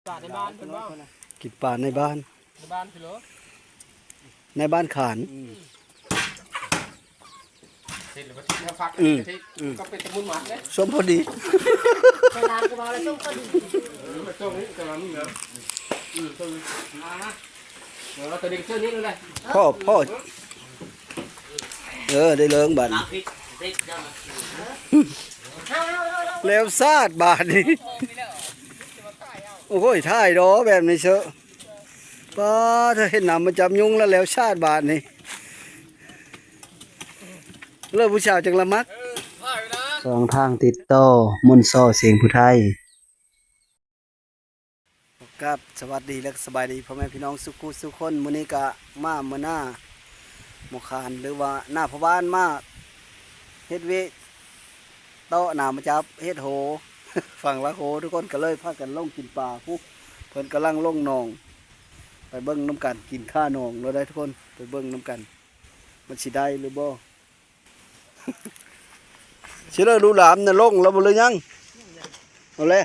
ປາໃນບ້ານເພິ່ນເວົ້າ ກິນປາໃນບ້ານ ໃນບ້ານພີ້ໂລ ໃນບ້ານຂານ ອືມ ເຮັດແລ້ວບໍ່ຕິດມາຟັກ ອືມ ກະທິ ອືມ ກໍເປັນຕະມຸນໝາກເດ້ ສົ້ມພໍດີ ເວລາກໍວ່າແລ້ວສົ້ມພໍດີ ເອີ ມາຕົ້ມນີ້ກະລະມີນະ ອືມ ຕົ້ມນີ້ ມານະ ເອີ ເອົາຕະເດັງເຊີນີ້ເລີຍ ພໍ ພໍ ເອີ ໄດ້ເລີງບາດນີ້ ແລ້ວຊາດບາດນີ້ ໂອ້ຍ ຖ່າຍດໍແບບນີ້ເຊີ ປ້າ ຖ້າເຫັນໜາມມາຈັບຍຸງແລ້ວ ແລ້ວຊາດບາດນີ້ ເລີກຜູ້ສາວຈັ່ງລະມັກ ສອງທາງຕິດຕໍ່ ມົນຊໍ ສຽງຜູ້ໄທ. ກາບສະຫວັດດີ ແລະ ສະບາຍດີພໍ່ແມ່ພີ່ນ້ອງສູ່ຜູ້ສູ່ຄົນ ມື້ນີ້ກະມາເມືອໜ້າໝໍຂານ ຫຼືວ່າໜ້າພໍ່ບ້ານ ມາເຮັດວຽກ ເຕາະໜາມມາຈັບເຮັດໂຫ ຝັງລະໂຄ ທຸກຄົນກໍເລີຍພາກັນລົງກິນປາພຸ້ນ ເພິ່ນກຳລັງລົງໜອງ ໄປເບິ່ງນຳກັນ ກິນຄາໜອງແລ້ວໄດ໋ທຸກຄົນ ໄປເບິ່ງນຳກັນ ມັນຊິໄດ້ຫຼືບໍ່ ຊິເລີຍ ລູກຫຼານນະ ລົງແລ້ວບໍ່ ຫຼືຍັງ ເອົາແລະ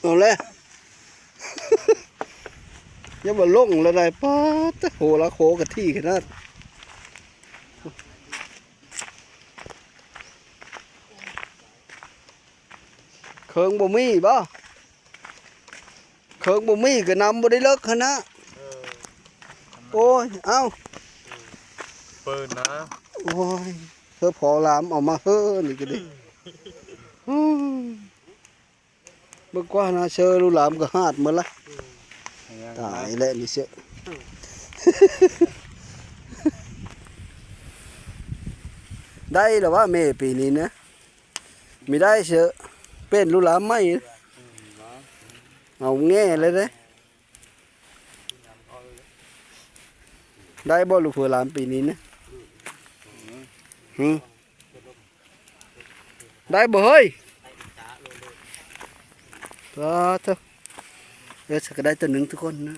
ເອົາແລະ ຢ່າວ່າລົງແລ້ວໄດ໋ ປາດ ໂຫລະໂຄກະຖີ່ຂະໜາດ ເຄິ່ງບໍ່ມີບໍ່? ເຄິ່ງບໍ່ມີກໍນຳບໍ່ໄດ້ເລິກຫັ້ນນະ ເອີ ໂອ້ຍ ເອົ້າ ເປີນນະ ໂອ້ຍ ເຮີພໍຫຼາມເອົາມາເຮີນີ້ກໍດີ ອືມ ເບິ່ງກວ່ານະ ເຊີ ລູກຫຼານກໍຫາດໝົດລະ ຕາຍແລ້ວນີ້ເຊີ ໄດ້ລະວ່າແມ່ປີນີ້ນະ ມີໄດ້ເຊີ ເປັນລູກຫຼານໃໝ່ ເອົາແງ່ເລີຍເດ້ ໄດ້ບໍ່ລູກເຂຍຫຼານປີນີ້ນະ ຫື ໄດ້ບໍ່ເຮີ້ຍ ປາດໂທ້ ເອີ ສັກກໍໄດ້ຕົວໜຶ່ງທຸກຄົນນະ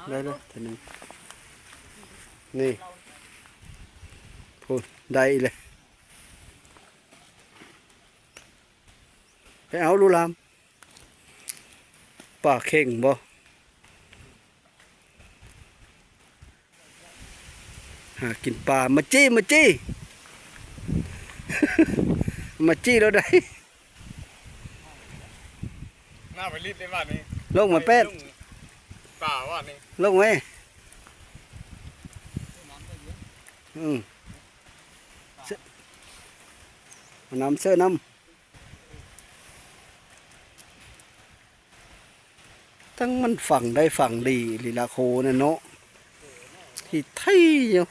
ໄດ້ແລ້ວຕົວໜຶ່ງ ນີ້ ພຸ້ນ ໄດ້ອີກແລ້ວ ໄປເອົາລູກຫຼານ ປາເຂັງບໍ່? ຫາກິນປາ ມາຈີ້ ມາຈີ້ ມາຈີ້ແລ້ວໄດ໋ ໜ້າໄປລິດເດ້ບາດນີ້ ລົງມາແປດ ລົງປ່າບາດນີ້ ລົງເວີຍ ອືມ ເຊີ ເອົານ້ຳເຊີນ້ຳ ທັງມັນຝັງໄດ້ຝັງດີອີ່ຫຼີລະໂຄນັ້ນເນາະ ທີ່ໄທຢູ່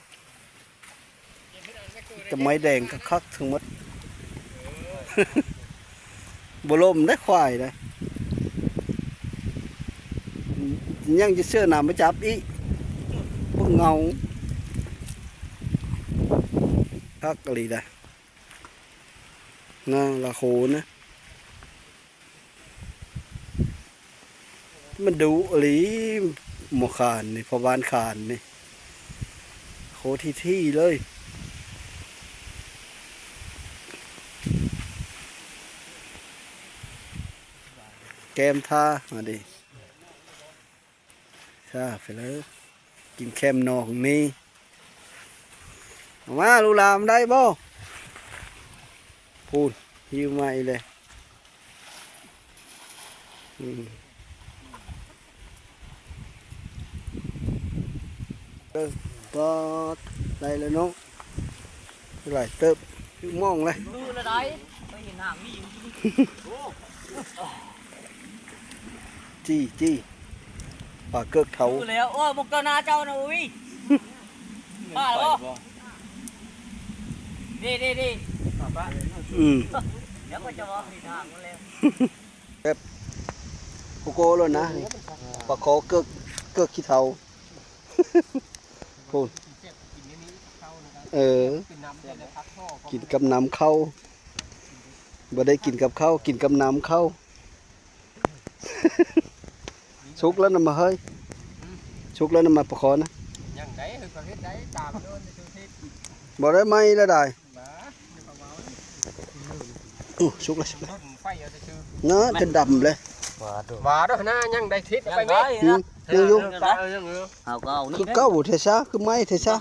ແຕ່ໄມ້ແດງຄັກໆທັງໝົດ ບໍ່ລົ້ມໄດ້ຄວາຍນະ ຍັງຈະເຊື່ອໜາມມາຈັບອີກ ພວກເຫງົາ ຄັກອີ່ຫຼີນະ. ນະ ລະໂຄນະ ມັນດຸອີ່ຫຼີ ໝໍຂານນີ້ ພໍ່ບ້ານຂານນີ້ ໂຄທີ່ໆເລີຍ ແກ້ມທາ ມາເດ້. ຊາໄປເລີຍ ກິນແຄມໜອງນີ້ ເອົາມາ ລູກຫຼານໄດ້ບໍ່? ພຸ້ນ ຫິວມາອີກແລ້ວ ອືມ ເອີ ປາດ ໄດ້ແລ້ວເນາະ. ຫຼາຍເຕີບ ຖືກມອງເລີຍ ຄືລະໄດ ໄປເຫັນຫາງນີ້ ຈີ່ ຈີ່ ປາເກີກເທົາ ຄືແລ້ວ ໂອ້ຍ ໝົກຕໍ່ໜ້າເຈົ້ານະ ອຸ້ຍ ປາແລ້ວບໍ່? ເດ້ ເດ້ ເດ້ ອືມ ແລ້ວກໍຈະວ່າຜິດທາງໝົດແລ້ວ ແບບໂກໂກ້ໂລດນະ ປາຄໍເກີກ ເກີກຂີ້ເທົາ ພຸ້ນ ເອີ ກິນກັບນ້ຳເຂົ້າ ບໍ່ໄດ້ກິນກັບເຂົ້າ ກິນກັບນ້ຳເຂົ້າ ສຸກແລ້ວນະມະເຮີ້ຍ ສຸກແລ້ວນະມະປາຄໍນະ ຍັງໄດ້ເຮີ້ຍ ເຂົາເຮັດໄດ້ຕາມໂດນ ບໍ່ໄດ້ໄໝ້ແລ້ວດາຍ ບ້າ ເຂົາເວົ້າ ອືມ ອື້ ສຸກແລ້ວ ສຸກແລ້ວ ເນາະ ຈົນດຳເລີຍ. ວ່າໂດ ວ່າໂດ ໜ້າຍັງໄດ້ທິດໄປແມ່ ຍັງຢູ່ ເອີ ຍັງຢູ່. ເຮົາກໍເອົານີ້ ຄືເກົ່າແທ້ຊະ ຄືໃໝ່ແທ້ຊະ.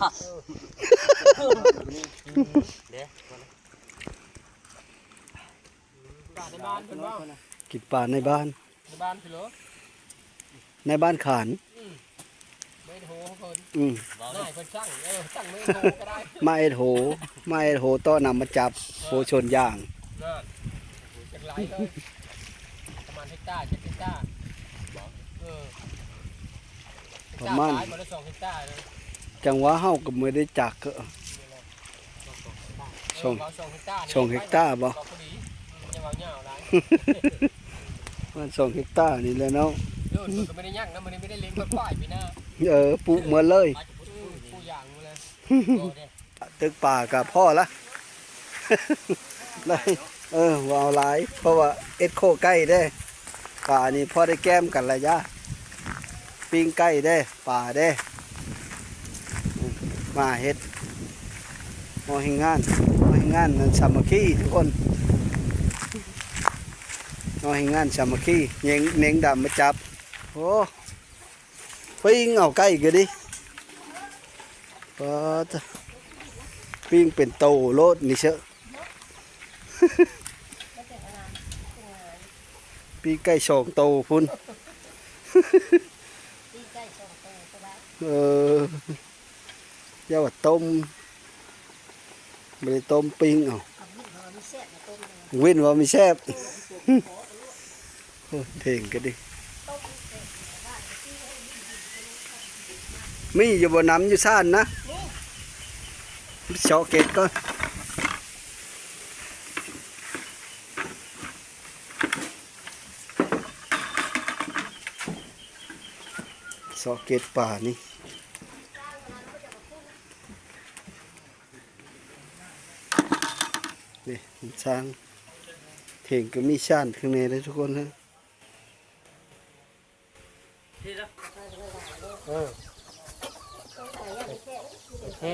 ກິນປາໃນບ້ານ ໃນບ້ານພຸ້ນເລີ ໃນບ້ານຂານ. ອືມ ເຮັດໂຫເພິ່ນ ອືມ ນາຍເພິ່ນສັ່ງ ເອີ ສັ່ງເຮັດໂຫກໍໄດ້ ມາເຮັດໂຫ ມາເຮັດໂຫຕໍ່ນຳມາຈັບ ເອີ ໂຫສວນຢາງ. ນັ້ນ ຈັກຫຼາຍເລີຍ ປະມານເຮັກຕາ ຈັກເຮັກຕາ ເອີ ປະມານ ເຮັກຕາຫຼາຍ ມື້ລະສອງເຮັກຕາເລີຍ. ຈັ່ງວ່າເຮົາກໍບໍ່ໄດ້ຈັກ ເອີ ສອງ ເອີ ສອງເຮັກຕານີ້ ສອງເຮັກຕາບໍ່? ກໍພໍດີ ອືມ ຢ່າເວົ້າຍາວຫຼາຍ ປະມານສອງເຮັກຕານີ້ແຫຼະເນາະ. ເອີ ເພິ່ນກໍບໍ່ໄດ້ຍັກນະ ມື້ນີ້ໄດ້ເລັງເພິ່ນປ້າຍປີໜ້າ ເອີ ປູກໝົດເລີຍ ອືມ ປູກຢາງໝົດເລີຍ. ຕຶກປາກໍພໍລະ ເອີ ບໍ່ເອົາຫຼາຍ ເພາະວ່າເອັດໂຄໄກ່ເດ້ ປານີ້ພໍໄດ້ແກ້ມກັນລະຈ້າ. ປີ້ງໄກ່ເດ້ ປາເດ້ ມາເຮັດ ເຮົາເຮັດງານ ເຮົາເຮັດງານນັ້ນສາມັກຄີທຸກຄົນ ເຮົາເຮັດງານສາມັກຄີ. ເໜັງ ເໜັງດຳມາຈັບ ໂອ້ ປີ້ງເອົາໄກ່ກໍດີ ປາດ ປີ້ງເປັນໂຕໂລດນີ້ເຊີ. ປີ້ງໄກ່ສອງໂຕພຸ້ນ ປີ້ງໄກ່ສອງໂຕກໍໄດ້ ເອີ ຢ່າວ່າຕົ້ມ ບໍ່ໄດ້ຕົ້ມ ປີ້ງເອົາ ເອົາ ວິນວ່າມີແຊບ ວິນວ່າມີແຊບ. ໂອ້ ເຖົງກໍດີ ມີຢູ່ບໍ່ ນ້ຳຢູ່ຊານນະ? ມີ ເຊາະເກັບກ່ອນ ເຊາະເກັບປານີ້. ນີ້ ມັນຊ່າງ ເຖົງກໍມີຊານຂ້າງໃນເດີທຸກຄົນເດີ. ເອີ ແທ້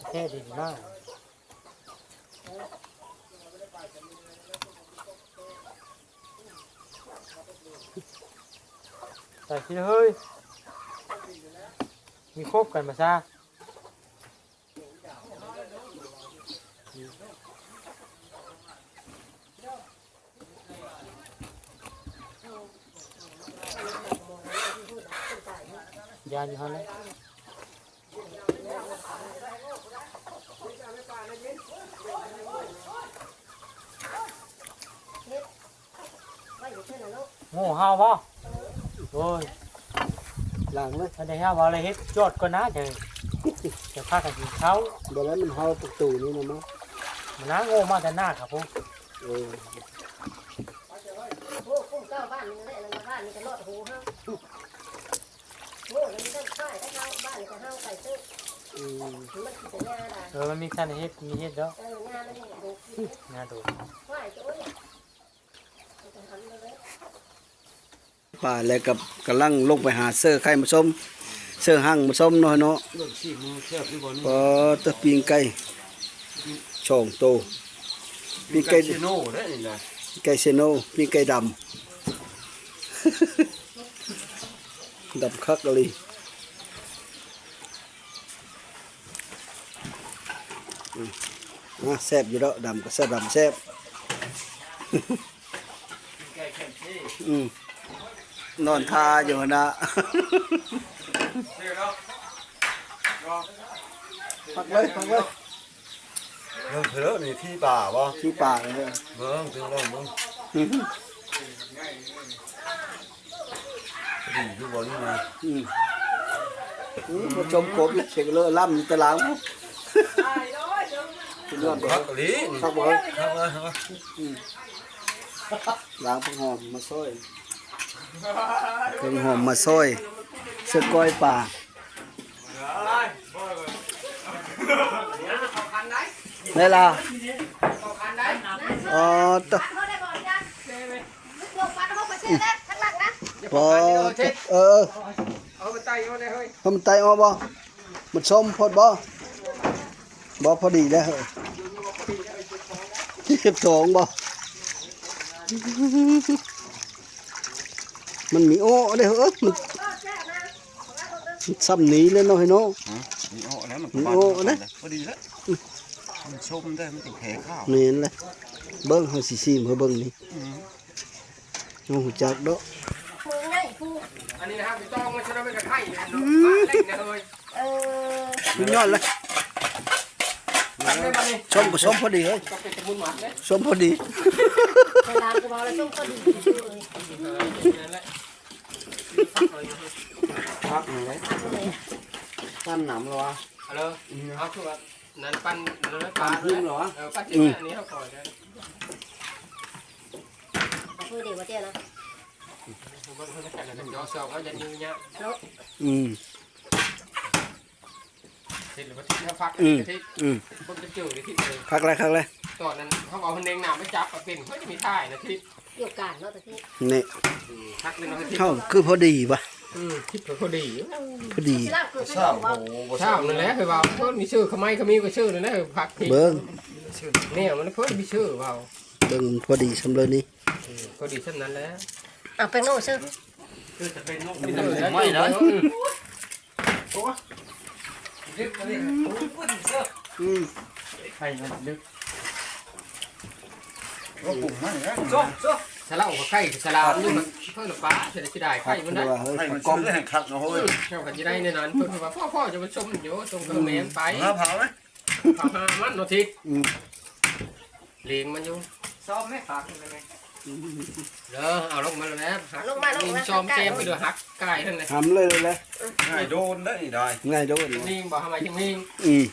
ແທ້ດີມາກ. ໃສ່ຊິເຮີ້ຍ ມີຄົບກັນມາຊາ ຢ້ານຢູ່ຫັ້ນແຫຼະ. ໂງ່ເຮົາບໍ່? ໂອ້ຍ ລ້າງເລີຍ ອັນໃດເຮົາເອົາລະເຮັດຈອດກ່ອນນະ ຈະ ຈະພາກັນກິນເຂົ້າ. ບໍ່ແລ້ວມັນເຮົາປະຕູນີ້ນະເນາະ ມັນນາໂງ່ມາແຕ່ໜ້າຄັບຜົມ. ເອີ ໂອ້ ກຸ້ມເຈົ້າບ້ານນີ້ແຫຼະ ບ້ານນີ້ກໍລອດຫູເຮົາ. ໂອ້ ມັນຕ້ອງຂາຍໄດ້ເຮົາ ບ້ານນີ້ກໍເຮົາໄປເຕີບ. ອືມ ມັນຊິເປັນຫຍ້າຫຼາຍ. ເອີ ມັນມີຄັນເຮັດ ມີເຮັດດອກ. ເອີ ຫຍ້າມັນເຮັດໂດກ ຫຍ້າໂດກ ຂາຍໂອ້ຍ ມັນກໍທຳເລີຍ. ປາແລ້ວກໍກຳລັງລົງໄປຫາເຊີໄຂ່ມາຊົມ ເຊີຮັ່ງມາຊົມເນາະ ເນາະ. ເບິ່ງສີມືແຊບຢູ່ບໍ່ນີ້? ປາ ແຕ່ປີ້ງໄກ່ສອງໂຕ ປີ້ງໄກ່ ປີ້ງໄກ່ເຊໂນເດ້ນີ້ນະ ປີ້ງໄກ່ເຊໂນ ປີ້ງໄກ່ດຳ ດຳຄັກອີ່ຫຼີ. ອືມ ອ່າ ແຊບຢູ່ດອກ ດຳກໍແຊບ ດຳແຊບ. ອືມ ນອນທ່າຢູ່ຫັ້ນນະ ພັກເລີຍ ພັກເລີຍ. ເບິ່ງເດີ້ ນີ້ຂີ້ປາບໍ່? ຂີ້ປາເດີ້ ເບິ່ງ ເບິ່ງ ເບິ່ງ ດີຢູ່ບໍ່ນີ້ນະ? ອືມ ອືມ ບໍ່ຊົມກົບເລີຍ ເສຍເລີລ້ຳຢູ່ຕາລາງ ເປັນຍ້ອນບໍ່? ຄັກອີ່ຫຼີ ຄັກບໍ່? ຄັກເລີຍ ຄັກເລີຍ. ອືມ ລ້າງຜັກຫອມມາຊອຍ ເຄື່ອງຫອມມາຊອຍ ເຊິ່ງກ້ອຍປາ. ໄດ້ລະ ອໍ ຕະ ອໍ ເອີ ເອີ ເອົາມັນໄຕ່ອອກບໍ່? ມັນສົ້ມໂພດບໍ່? ບໍ່ ພໍດີແລ້ວ. ເກັບສອງບໍ່? ມັນມີໂອ້ເດ້ ເອີ ມັນ ມັນຊ່ຳນີ້ແຫຼະເນາະ ເນາະ. ຮະ? ມີໂອ້ແລ້ວ ມັນກໍ ມີໂອ້ແລ້ວ ພໍດີແລ້ວ. ອືມ ມັນຊົມໄດ້ ມັນຈຶ່ງແຜ່ຂາວ. ແມ່ນແຫຼະ ເບິ່ງ ເຮົາຊິຊີມໃຫ້ເບິ່ງນີ້. ອືມ ເຮົາຮູ້ຈັກເນາະ. ອັນນີ້ນະ ໄປຕ້ອງມາຊະ ແລ້ວມັນກໍໄຂ່ ອືມ ເອີ ສຸດຍອດເລີຍ. ສົ້ມກໍສົ້ມພໍດີເຮີ້ຍ ສົ້ມພໍດີ. ໄປລາວກໍເວົ້າແລ້ວ ສົ້ມພໍດີ. ຜັກນີ້ເດ້ ປັ່ນນ້ຳແລ້ວວະ? ເອົາເລີຍ ອືມ ເອົາຄືວ່ານັ້ນ ປັ່ນນັ້ນ ປັ່ນ ປັ່ນພິມແລ້ວວະ? ເອີ ປັ່ນພິມ ອືມ ອັນນີ້ເຮົາກໍໄດ້ ເອົາເດີວ່າເຈົ້ານະ ເບິ່ງເພິ່ນຈັດລະເຈາະຊອກ ເຮົາຢ່າຍູ້ຍາກເນາະ. ອືມ ເຮັດແລ້ວບໍ່ຖືກເຮົາຟັກ ອືມ ກະທິ ອືມ ເບິ່ງເປັນເຈີກະທິເລີຍ. ຄັກແລ້ວ ຄັກແລ້ວ. ຕອນນັ້ນເຮົາເອົາແນງໜາມາຈັບ ເອົາເປັນ ເຮົາຈະມີຖ່າຍນະທິ ຢູ່ການເນາະຕະກີ້. ນີ້ ອືມ ຄັກເລີຍເນາະທິ ເຮົາຄືພໍດີວະ. ອືມ ທິບກໍພໍດີ ພໍດີ. ຊາວນັ້ນແຫຼະ ຄືວ່າເພິ່ນມີຊື່ ຂະໄມຂະມີກໍຊື່ນັ້ນແຫຼະ ຜັກທິບ ເບິ່ງ ແນວມັນເພິ່ນມີຊື່ເວົ້າ. ເບິ່ງພໍດີຊ່ຳເລີຍນີ້. ອືມ ພໍດີຊ່ຳນັ້ນແຫຼະ. ເອົາແປ້ງໂນ້ເຊີ ຄືຈະເປັນນົກ ເປັນນົກໄມ້ເນາະ. ອືມ ອືມ ໄຂ່ມັນດຶກ ວ່າປຸງມັນແລ້ວ ໂຊະ ໂຊະ ສະເຫຼົ້າກໍໄຂ່ ສະຫຼາມຢູ່ ເພິ່ນປາ ເສຍດາຍໄຂ່ມັນນະ. ເພິ່ນວ່າເຮີ້ຍ ໄຂ່ມັນຊື່ແຮງຄັກເນາະເຮີ້ຍ. ເຈົ້າກໍຊິໄດ້ແນວນັ້ນ ເພິ່ນວ່າ ພໍ່ ພໍ່ຈະມາຊົມຢູ່ ສົ່ງເພິ່ນແມ່ນໄປ ຫາເຜົາໄໝ? ເຜົາຫາມັນເນາະທິດ. ອືມ ເລງມັນຢູ່ ຊ້ອມແມ່ ຝາກໄດ້ໄໝ? ເດີ ເອົາລົງມາແລ້ວ ເອົາລົງມາ ລົງມາ ຊ້ອມແຊມ ເດີ ຫັກກາຍຫັ້ນແຫຼະ ຫຳເລີຍແຫຼະ. ງ່າຍໂດນເດ້ນີ້ໄດ້ ງ່າຍໂດນນີ້ບໍ່ ທຳໄມຈຶ່ງນີ້? ອືມ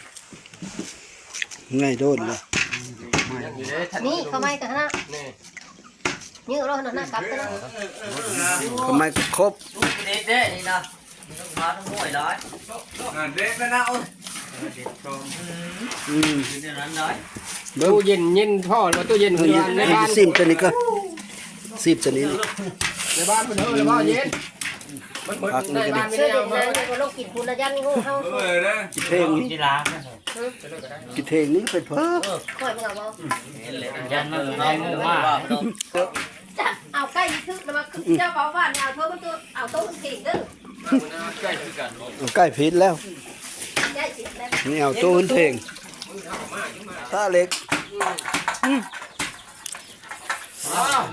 ງ່າຍໂດນເລີຍ. ຍັງຢູ່ເດ້ ນີ້ເຂົ້າໃໝກໍຫັ້ນນະ ນີ້ ນີ້ເອົາໂລດຫັ້ນນະ ກັບໄປນະ ເຂົ້າໃໝກໍຄົບ ເດັດເດ້ນີ້ນະ ມີທັງປາທັງຫ້ວຍຫຼາຍ ອ່າ ເດັດແລ້ວນະ ໂອ້ຍ ເດັດຊອງ ອືມ ຢູ່ໃນນັ້ນໄດ້. ເບິ່ງ ຕູ້ເຢັນ ເຢັນພໍບໍ່ ຕູ້ເຢັນ ເອີ ຢູ່ໃນບ້ານ ຊີມຕົວນີ້ກ່ອນ ຊີມຕົວນີ້ ໃນບ້ານເພິ່ນເອີຍວ່າເຢັນ ມັນເບິດໃນບ້ານ ເຊີນເດັກນາງນີ້ກໍລົງກິນພຸ້ນລະ ຢ້ານງູເຫົ່າ ເອີ ກິນເພງນີ້ ກິນເພງນີ້ເປັນເພີ້ ຂ້ອຍບໍ່ເອົາບໍ່ ຢ້ານມັນໄດ້ງູມາ ເອົາໄກ່ນີ້ຖືກນະ ວ່າເຈົ້າເວົ້າວ່າແນວເທີມັນ ເອົາໂຕເພງເດີ ເອົາໄກ່ຜິດແລ້ວ ໄກ່ຜິດແລ້ວ ນີ້ເອົາໂຕເພິ່ນເພງ ຕາເລັກ ອືມ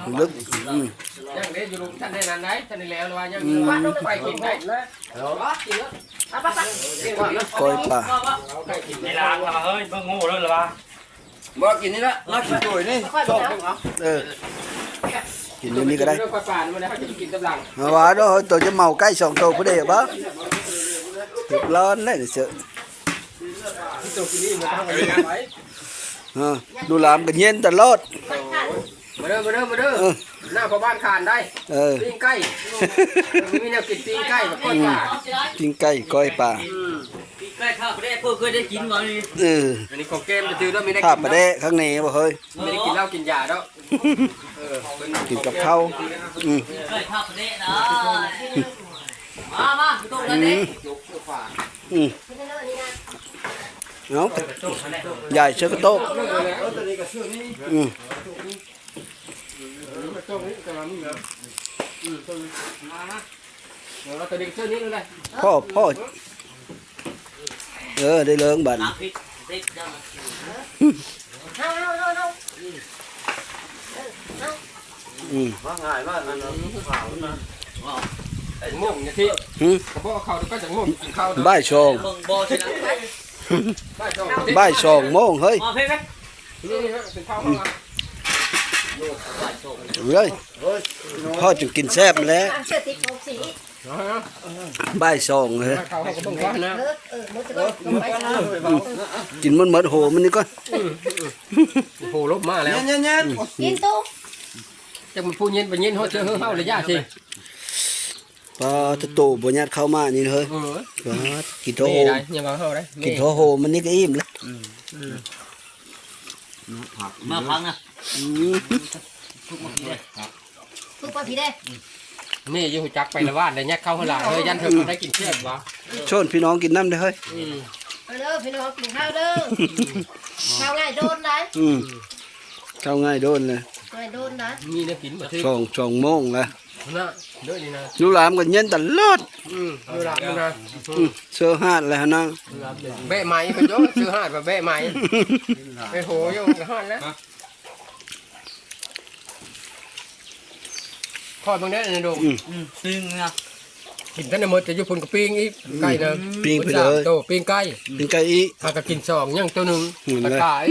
ອໍ ລຶກ ອືມ ຍັງເດ້ຢູ່ ລູກ ທັນໄດ້ນັ້ນໄດ໋ ທັນໄດ້ແລ້ວລະວ່າ ຍັງ ອືມ ໄປກິນໄດ້ ເອົາ ກິນເລີຍ ເອົາ ໄປ ໄປ ກ້ອຍປາ ເອົາໄປກິນ ໃນລາງລະວ່າ ເຮີ້ຍ ເບິ່ງງູເລີຍລະວ່າ ບໍ່ກິນນີ້ລະ ລາວກິນໂດຍນີ້ ເອີ ກິນຢູ່ນີ້ກໍໄດ້ ເອົາວ່າເນາະ ໂຕຈະເມົາໄກ່ສອງໂຕຜູ້ໃດບໍ່ ເຮັດຮ້ອນໄດ້ເຊີຍ ເອີ ດູລາມກໍເຢັນຕະຫຼອດ ມາເດີ ມາເດີ ມາເດີ ເອີ ໜ້າພໍ່ບ້ານຂານໄດ້ ເອີ ປີ້ງໄກ່ ມີແນວກິນປີ້ງໄກ່ກັບກ້ອຍປາ ປີ້ງໄກ່ກ້ອຍປາ ອືມ ປີ້ງໄກ່ທາປາແດກ ເພິ່ນເຄີຍໄດ້ກິນບໍ່ນີ້ ເອີ ອັນນີ້ຂອງແກ້ມຊື່ໆ ມີໄດ້ກິນ ທາປາແດກຂ້າງໃນບໍ່ເຄີຍ ບໍ່ໄດ້ກິນເຫຼົ້າກິນຢາດອກ ເອີ ກິນກັບເຂົ້າ ອືມ ເອີ ທາປາແດກນະ ມາ ມາ ອືມ ອືມ ເອົາ ຢາຍເສື້ອກະໂຕກ ອືມ ພໍ ພໍ ເອີ ໄດ້ເລີງບາດນີ້ ອືມ ວ່າງ່າຍວ່າອັນນັ້ນ ຫືມ ບໍ່ເຂົ້າກໍຈັກໝົກ ກິນເຂົ້າ ບ່າຍສອງ ບ່າຍສອງໂມງເຮີ້ຍ ເຮີ້ຍ ພໍຈຶ່ງກິນແຊບແຫຼະ ບ່າຍສອງເຮີ້ຍ ກິນໝົດໆ ໂຫມັນນີ້ກ່ອນ ໂຫລົບມາແລ້ວ ກິນຕູ້ ຈັກມັນຜູ້ເຢັນໄປເຢັນຮອດເທື່ອເຮີເຮົາລະຢ່າຊິ ປາ ໂຕບໍ່ຍາດເຂົ້າມານີ້ເຮີ້ຍ ເອີ ປາ ກິນໂທໂຮມ ນີ້ໄດ໋ ຢ່າເວົ້າເຮົາໄດ໋ ກິນໂທໂຮມມັນນີ້ກໍອີ່ມແລ້ວ ອືມ ມາພັກນະ ອືມ ທຸກມາພີເດ້ ທຸກມາພີເດ້ ນີ້ຢູ່ຮູ້ຈັກໄປລະຫວ່ານໄດ້ຍັດເຂົ້າຫັ້ນລະ ເຮີ້ຍ ຢ້ານເພິ່ນບໍ່ໄດ້ກິນແຊບຫວາ ຊວນພີ່ນ້ອງກິນນຳເດີ້ເຮີ້ຍ ອືມ ມາເດີ້ພີ່ນ້ອງກິນເຂົ້າເດີ້ ເຂົ້າງ່າຍໂດນໄດ໋ ອືມ ເຂົ້າງ່າຍໂດນເລີຍ ງ່າຍໂດນນະ ມີແນວກິນບໍ່ຖືກ ສອງ ສອງໂມງແລ້ວນະ ເດີນີ້ນະ ລູກຫຼານກໍເຢັນຕະຫຼອດ ອືມ ລູກຫຼານນະ ອືມ ເຊີຫາດແລ້ວນະ ແບະໄໝເພິ່ນໂຍ ເຊີຫາດວ່າແບະໄໝ ໄປໂຫຢູ່ຫາດແລ້ວ ຄອຍເບິ່ງແດ່ນະດົງ ອືມ ອືມ ປີ້ງນະ ກິນທັນໄດ້ໝົດ ຈະຢູ່ພຸ້ນກໍປີ້ງອີກ ອືມ ໄກ່ນະ ປີ້ງໄປເລີຍ ໂຕ ປີ້ງໄກ່ ປີ້ງໄກ່ອີກ ຫາກໍກິນສອງ ຍັງໂຕໜຶ່ງ ອືມ ຕະກາຍ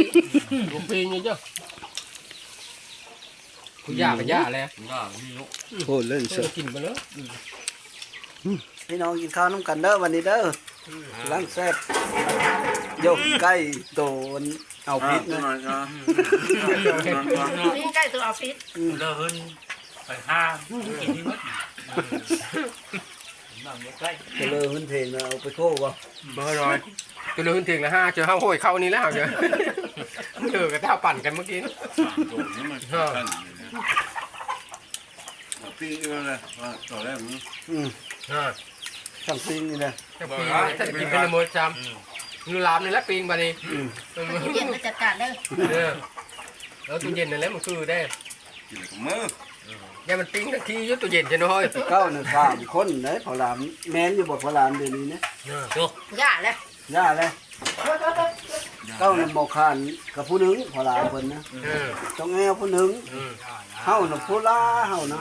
ປີ້ງອີກເຈົ້າ ຜູ້ຢາກກໍຢາກແຫຼະ ໂພດເລີຍ ເອີ ກິນໄປເລີຍ ພີ່ນ້ອງກິນຂ້າວນຳກັນເດີ ບັດນີ້ເດີ ກຳລັງແຊບ ໂຢ ໄກ່ໂຕ ເອົາພິດນະ ປີ້ງໄກ່ໂຕເອົາພິດ ອືມ ເລີເຮີນໄປຫາກິນທີ່ໝົດ ໜັງໃກ້ ເລີເຮີນເພງນະ ເອົາໄປໂຄບໍ່ ບໍ່ລອຍ ເລີເຮີນເພງລະຫາ ເຈີເຮົາໂຫຍເຂົ້ານີ້ແລ້ວ ເຈີ ເອີ ກະຖ້າປັ່ນກັນມື້ກີ້ ສາມໂຕນີ້ມັນ ຮະ ປີ້ງອີກແລ້ວ ວ່າຕອນແລກນີ້ ອືມ ຮະ ສັ່ງປີ້ງນີ້ແຫຼະ ຈະປີ້ງ ຈະກິນເປັນໝົດຊ້ຳ ອືມ ຢູ່ລາມນີ້ແຫຼະປີ້ງບາດນີ້ ອືມ ເອີ ເຢັນມາຈັດການເດີ ເອີ ເອົາຕູ້ເຢັນນັ້ນແຫຼະ ມັນຄືໄດ້ ກິນແລ້ວກໍມື້ ຢ່າມັນປີ້ງທັງທີຢູ່ຕູ້ເຢັນຊັ້ນເນາະ ເຈົ້ານະສາມຄົນເດ້ ພໍ່ຫຼານ ແມ່ນຢູ່ບໍ່ພໍ່ຫຼານດຽວນີ້ນະ ເອີ ໂອ້ ຢ່າແຫຼະ ຢ່າແຫຼະ ເຈົ້ານະໝໍຂານກັບຜູ້ໜຶ່ງ ພໍ່ຫຼານເພິ່ນນະ ເອີ ຕ້ອງແອວຜູ້ໜຶ່ງ ເອີ ເຮົານະຜູ້ຫຼ້າ ເຮົານະ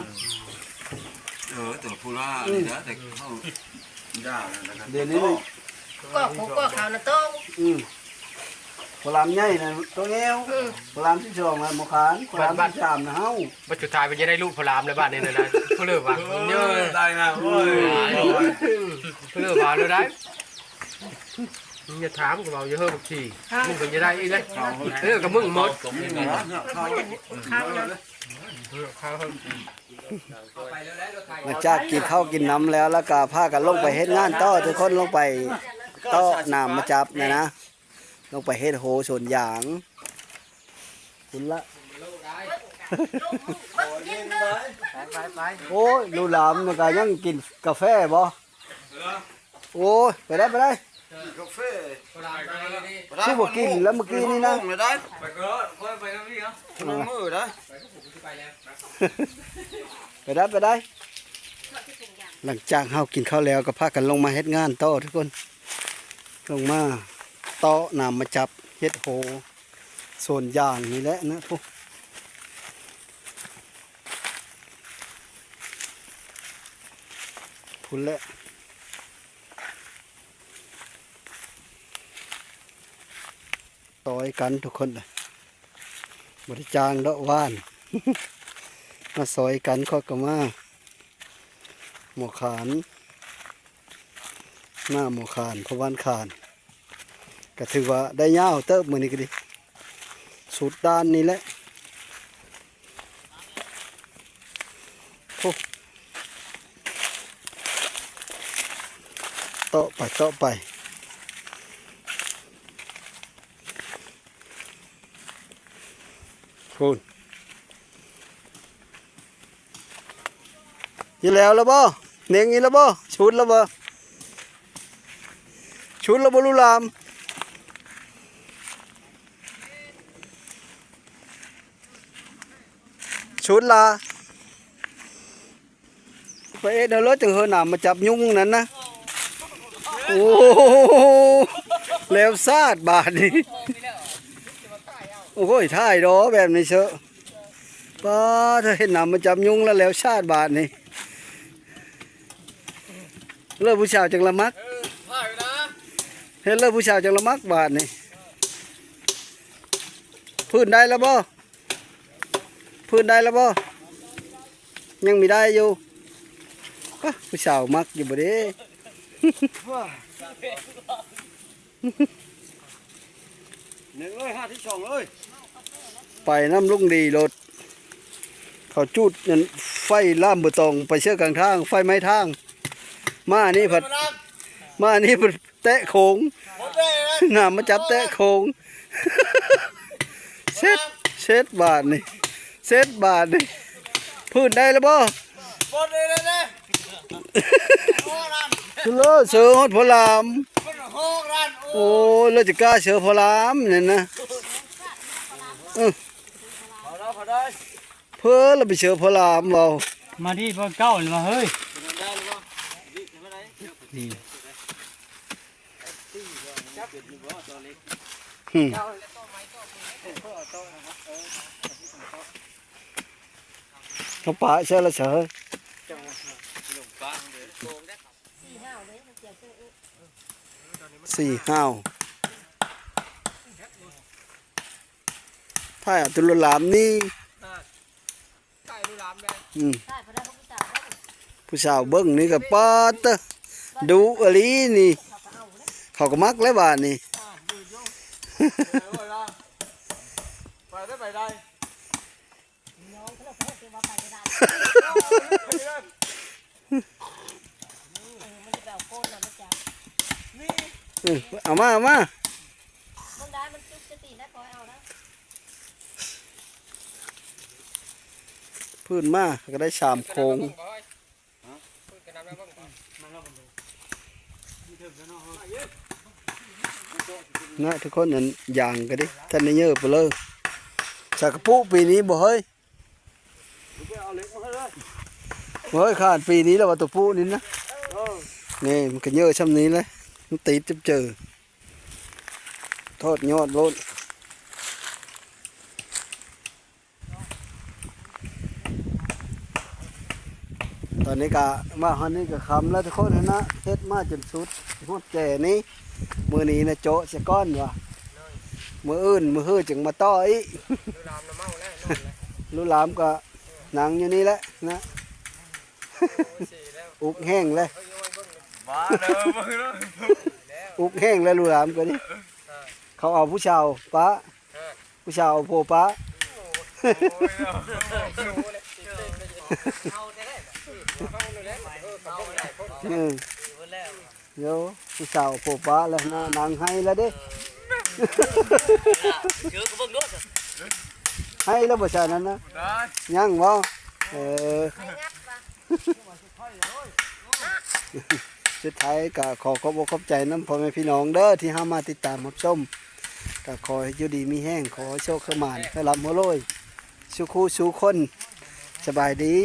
ເອີ ຕົວຜູ້ຫຼ້າ ອືມ ນີ້ນະ ແຕ່ເຮົາ ຢ່າແລ້ວນະ ດຽວນີ້ ກໍຜູ້ກໍເຂົານະໂຕ ອືມ ພໍ່ຫຼານໃຫຍ່ນະໂຕແອວ ອືມ ພໍ່ຫຼານທີສອງນະໝໍຂານ ພໍ່ຫຼານທີສາມນະເຮົາ ບັດສຸດທ້າຍມັນຈະໄດ້ລູກພໍ່ຫຼານແລ້ວບາດນີ້ນະ ຜູ້ເລີວ່າ ເອີ ໄດ້ນະ ໂອ້ຍ ອືມ ຜູ້ເລີວ່າແລ້ວໄດ້ ມຶງຢ່າຖາມ ກູເວົ້າຢູ່ເຮີບັກຂີ້ ມຶງກໍຈະໄດ້ອີກເດ້ ເອີ ກໍມຶງໝົດ ເອີ ເອີ ເອີ ຫຼັງຈາກກິນເຂົ້າກິນນ້ຳແລ້ວ ແລ້ວກໍພາກັນລົງໄປເຮັດງານຕໍ່ ທຸກຄົນ ລົງໄປເຕາະນ້ຳມາຈັບນີ້ນະ ລົງໄປເຮັດໂຮສວນຢາງພຸ້ນລະ ໂອ້ຍ ລູກຫຼານມັນກໍຍັງກິນກາແຟບໍ່? ໂອ້ຍ ໄປໄດ້ ໄປໄດ້ ກິນກາແຟ ຄືບໍ່ກິນແລ້ວມື້ກີ້ນີ້ນະ ໄປກໍໄປກັບນີ້ເນາະ ມື້ໄດ້ ໄປໄດ້ ໄປໄດ້ ຫຼັງຈາກເຮົາກິນເຂົ້າແລ້ວກໍພາກັນລົງມາເຮັດງານຕໍ່ທຸກຄົນ ລົງມາເຕາະນ້ຳມາຈັບ ເຮັດໂຮສວນຢາງນີ້ແຫຼະນະ ພຸ້ນ ພຸ້ນແຫຼະ ຊ່ອຍກັນທຸກຄົນ ບໍ່ໄດ້ຈ້າງດອກຫວ່ານ ມາຊ່ອຍກັນ ຂ້ອຍກໍມາ ໝໍຂານ ໜ້າໝໍຂານ ພໍ່ບ້ານຂານ ກໍຖືວ່າໄດ້ຍາວເຕີບມື້ນີ້ກໍດີ ສຸດດ່ານນີ້ແຫຼະ ໂອ້ ເຕາະໄປ ເຕາະໄປ ພຸ້ນ ອີກແລ້ວລະບໍ່? ເນັ່ງອີກລະບໍ່? ຊຸດລະບໍ່? ຊຸດລະບໍ່? ລູກຫຼານ ຊຸດລະ. ໄປເອັດເອົາເລີຍ ຈັ່ງເຮີນ້ຳມາຈັບຍຸງນັ້ນນະ. ໂອ້ ແລ້ວຊາດບາດນີ້. ໂອ້ຍ ຖ່າຍດອກແບບນີ້ເຊີ. ປ້າ ຖ້າເຮັດນ້ຳມາຈັບຍຸງແລ້ວ ແລ້ວຊາດບາດນີ້. ເລີກຜູ້ສາວຈັ່ງລະມັກ. ເຮັດເລີກຜູ້ສາວຈັ່ງລະມັກບາດນີ້. ພື້ນໄດ້ແລ້ວບໍ່? ພື້ນໄດ້ແລ້ວບໍ່? ຍັງມີໄດ້ຢູ່. ປະ ຜູ້ສາວມັກຢູ່ບໍ່ເດ້? ໜຶ່ງເລີຍ ຫ້າທີ່ສອງເລີຍ. ໄປນຳລຸງດີໂລດ. ເຂົາຈູດນັ້ນໄຟລາມເບີຕອງໄປເຊືອກກາງທາງ ໄຟໄໝ້ທາງ. ມານີ້ພັດ ມານີ້ພັດ ແຕະໂຂງ ນ້ຳມາຈັບແຕະໂຂງ. ເຊັດ ເຊັດບາດນີ້ ເຊັດບາດນີ້. ພື້ນໄດ້ແລ້ວບໍ່? ເລີເຊີຮອດພໍ່ລາມ. ໂອ້ຍ ເລີຈະກ້າເຊີພໍ່ລາມນີ້ນະ. ເອີ ເພິ່ນລະໄປເຊີພະລາມເວົ້າ ມາດີເບິ່ງເຈົ້ານີ້ວ່າເຮີ້ຍ ນີ້ ຫຶ ເຂົາປະໃສ່ລະເຊີ ສີ່ຫ້າວ ຖ່າຍເອົາແຕ່ລຸລາມນີ້ ອືມ ຜູ້ສາວເບິ່ງນີ້ກໍປາດເຕີ ດຸອີ່ຫຼີນີ້ ເຂົາກໍມັກແລ້ວບາດນີ້ ໄປໄດ້ ໄປໄດ້. ເອີ ເອົາມາ ເອົາມາ ພື້ນມາກໍໄດ້ສາມໂຄງ. ນະ ທຸກຄົນ ອັນຢາງກໍເດ້ ທັນໄດ້ເຍີ້ປະເລີ ສາກະປຸປີນີ້ບໍ່ເຮີ້ຍ ບໍ່ເຮີ້ຍ ຂາດປີນີ້ແລ້ວວ່າ ຕົວປູນີ້ນະ ນີ້ມັນກໍເຍີ້ຊ່ຳນີ້ແຫຼະ ມັນຕິດຈັບເຈີ ທອດຍອດໂລດ. ຕອນນີ້ກະມາຮອດນີ້ກະຄ່ຳແລ້ວທຸກຄົນຫັ້ນນະ ເຮັດມາຈົນສຸດຮອດແຈນີ້ ມື້ນີ້ນະເຈາະຊະກ່ອນວ່າ ມື້ອື່ນມື້ຮືຈຶ່ງມາຕໍ່ອີກ ລູກຫຼານນະເມົາແລ້ວ ນອນແລ້ວ ລູກຫຼານກະນັ່ງຢູ່ນີ້ແຫຼະນະ ອຸກແຫ້ງແລ້ວ ອຸກແຫ້ງແລ້ວລູກຫຼານກະນີ້ ເຂົາເອົາຜູ້ສາວປະ ຜູ້ສາວເອົາຜົວປະ ໂອ້ຍ ເອີ ໂຍ ຜູ້ສາວເອົາຜົວປະແລ້ວນະ ນາງໄຫ້ແລ້ວເດ້ ໄຫ້ແລ້ວບໍ່ຊະນັ້ນນະ ຍັງບໍ່ ເອີ. ສຸດທ້າຍກໍຂໍຂອບອົກຂອບໃຈນຳພໍ່ແມ່ພີ່ນ້ອງເດີ ທີ່ເຮົາມາຕິດຕາມຮັບຊົມ ກໍຂໍໃຫ້ຢູ່ດີມີແຮງ ຂໍໃຫ້ໂຊກໃຫ້ໝານ ໃຫ້ລ່ຳໃຫ້ລວຍ ສູ່ຄູ່ສູ່ຄົນ ສະບາຍດີ.